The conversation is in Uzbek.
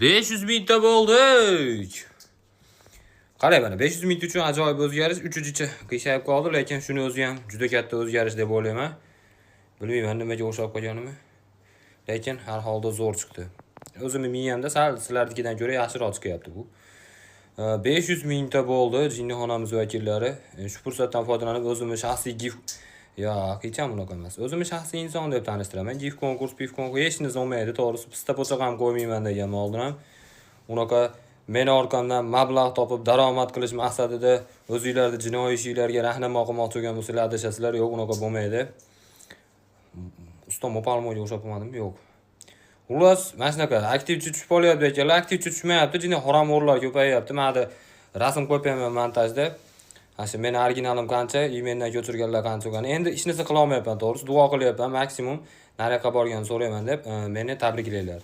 500 mingta bo'ldik. Qarang, mana 500 ming uchun ajoyib o'zgarish. Uchijicha qiyshayib qoldi, lekin shuni o'zi ham juda katta o'zgarish deb o'ylayman. Bilmayman nimaga o'xshab qolganimi. Lekin har holda zo'r chiqdi. O'zimni miyamda sal sizlarnikidan ko'ra yaxshiroq chiqyapti bu. 500 mingta bo'ldi jinnixonamiz vakillari. Shu fursatdan foydalanib o'zimni shaxsiy gif. Yo'q, hech ham unaqa emas. O'zimni shaxsiy inson deb tanishtiraman. Gif konkurs, pif konkurs hech narsa olmaydi, to'g'risi pista po'choq ham qo'ymayman deganman oldin ham. Unaqa meni orqamdan mablag' topib daromad qilish maqsadida o'zinglarni jinoiy ishinglarga rahnamo qilmoqchi bo'lgan bo'lsanglar, adashasizlar, yo'q, unaqa bo'lmaydi. Ustom Opalmoga o'xshab qolmadimmi? Yo'q. Xullas, mana shunaqa aktivchi tushib qolyapti ekanlar, aktivchi tushmayapti, jinni haromxo'rlar ko'payyapti. Mana rasm qo'yib qo'yaman montajda. Mana shu meni originalim qancha, и mendan ko'chirganlar qancha bo'lgan. Endi hech narsa qila olmayapman, to'g'risi, duo qilyapman, maksimum nariyoqqa borganda so'rayman deb, meni tabriklanglar.